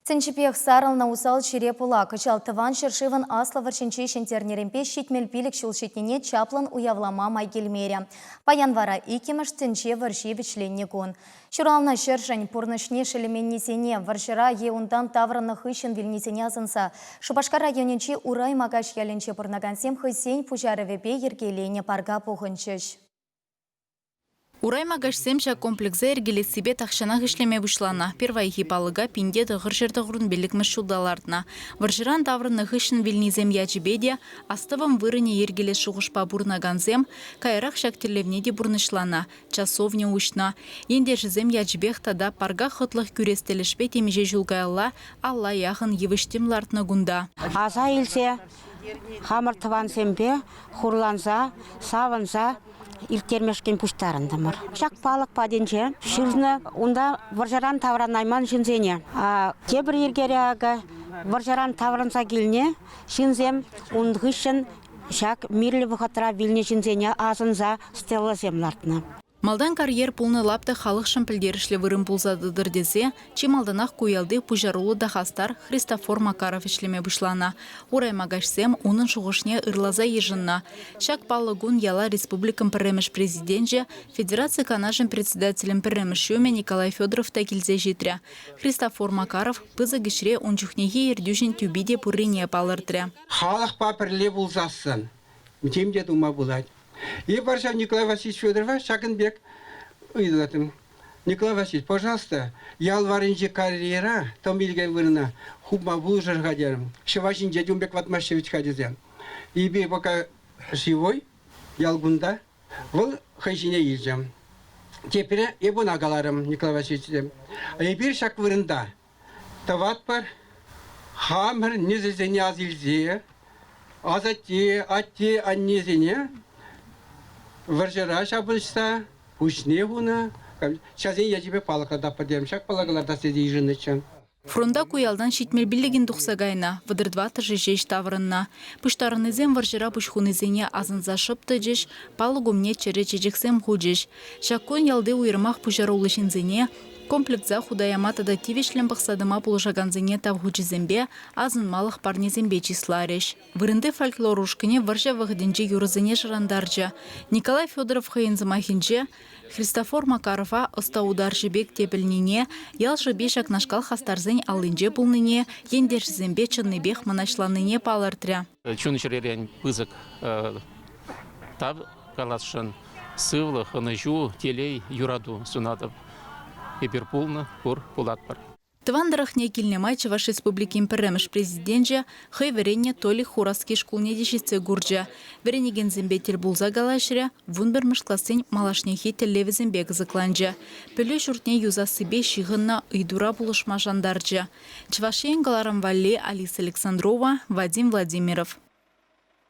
Тӗнчипех сарӑлнӑ усал чире пула кӑҫал Тӑван ҫӗршывӑн Аслӑ вӑрҫинче ҫӗнтернӗренпе 75 ҫул ҫитнине чаплӑн уявлама май килмерӗ. Паян вара иккӗмӗш тӗнче вӑрҫи вӗҫленнӗ кун. Ҫуралнӑ ҫӗршӗн пурнӑҫне шеллеменнисене, вӑрҫӑра е унтан таврӑннӑ хыҫҫӑн вилнисене асӑнса Шупашкар районӗнчи Урай Макаҫ ялӗнче пурӑнакансем хӑйсен пуҫарӑвӗпе йӗркеленӗ парка пухӑнчӗҫ. Урай Макаҫсем ҫак комплекса йӗркелессипе тахҫанах ӗҫлеме пуҫланӑ. Пирвайхи палӑка 1995-мӗш ҫулта лартнӑ. Вӑрҫӑран таврӑннӑ хыҫҫӑн вилнисем ячӗпе те астӑвӑм вырӑнӗ йӗркелес шухӑшпа пурӑнакансем каярах ҫак тӗллевне те пурнӑҫланӑ, часовня уҫнӑ. Ентешӗсем ячӗпех тата парка хӑтлӑх кӳрес тӗлӗшпе темиҫе ҫул каялла алла яхӑн йывӑҫ-тӗм лартнӑ кунта. Аса илсе хамӑр тӑвансемпе хурланса, савӑнса ирттермешкӗн пуҫтарӑнтӑмӑр. Ҫак палӑк патӗнче ҫырнӑ унта вӑрҫӑран таврӑнайман ҫынсене. Тепӗр йӗркере акӑ вӑрҫӑран таврӑнса килнӗ ҫынсем ун хыҫҫӑн ҫак мирлӗ вӑхӑтра вилнӗ ҫынсене асӑнса стелӑсем лартнӑ. Малтан карьер пулнӑ лаптӑк халӑхшӑн пӗлтерӗшлӗ вырӑн пулса тӑтӑр тесе чи малтанах ку ялти пуҫаруллӑ та хастар Христофор Макаров ӗҫлеме пуҫланӑ. Урай Макаҫсем унӑн шухӑшне ырласа йышӑннӑ. Ҫак паллӑ кун яла республикӑн пӗрремӗш президенчӗ, Федераци Канашӗн председателӗн пӗрремӗш ҫумӗ Николай Федоров та килсе ҫитрӗ. Христофор Макаров пысӑк ӗҫре ун чухнехи ертӳҫӗн тӳпи те пуррине палӑртрӗ. Халӑхпа пӗрле пулсассӑн тем те тума пулать. Эпир ҫав Николай Васильевич Федорова ҫакӑн пек ыйтатӑм. Николай Васильевич, пожалуйста, ял варринчи карьера тӑм илекен вырӑна хупма пулӑшӑр-ха терӗм. Ҫӑва ҫинче те ун пек ватмаҫҫӗ вӗт-ха тесе. Эпир пока живой, ял кунта. Вӑл хӑй ҫине илчӗ. Тепре эп ӑна каларӑм, Николай Васильевич, эпир ҫак вырӑнта тӑватпӑр. Хамӑр несӗлсене ас илсе, асатте, атте, аннесене вӑрҫӑра ҫапӑҫса пуҫне хунӑ. Ҫавсен ячӗпе палӑк лартатпӑр терӗм. Ҫак палӑка лартас тесе йышӑннӑччӗ. Фронта ку ялтан 75-ӗн тухса кайнӑ, 34-шӗ ҫеҫ таврӑннӑ. Пуҫтарӑннисем вӑрҫӑра пуҫ хунисене асӑнса шӑп тӑчӗҫ, палӑк умне чӗрӗ чечексем хучӗҫ. Ҫак кун ялти уйрӑмах пуҫаруллӑ ҫынсене, Комплекса хута яма тата тивӗҫлӗн пӑхса тӑма пулӑшакансене тав хучӗсемпе, асӑнмалӑх парнесемпе чысларӗҫ. Вырӑнти фольклор ушкӑнӗ вӑрҫӑ вӑхӑтӗнчи юрӑсене шӑрантарчӗ. Николай Федоров хӑйӗн сӑмахӗнче Христофор Макарова ӑста утарҫӑ пек те пӗлнине, ял шӑпи ҫакнашкал хастарсен аллинче пулнине, ентешӗсемпе чӑннипех мӑнаҫланнине палӑртрӗ. Чун-чӗререн пысӑк тав каласшӑн. Сывлӑх, ӑнӑҫу, телей, юрату сунатӑп. Эпир пулнӑ, пур, пулатпӑр. Тӑван тӑрӑхне килнӗ май Чӑваш Республикин пӗрремӗш президенчӗ хӑй вӗреннӗ Толик Хураски шкулне те ҫитсе курчӗ. Вӗренекенсемпе тӗл пулса калаҫрӗ, вунпӗрмӗш классен малашнехи тӗллевӗсемпе кӑсӑкланчӗ. Пӗлӳ ҫуртне юсассипе ҫыхӑннӑ ыйтура пулӑшма шантарчӗ. Чӑваш Ен кӑларӑм валли Алиса Александрова, Вадим Владимиров.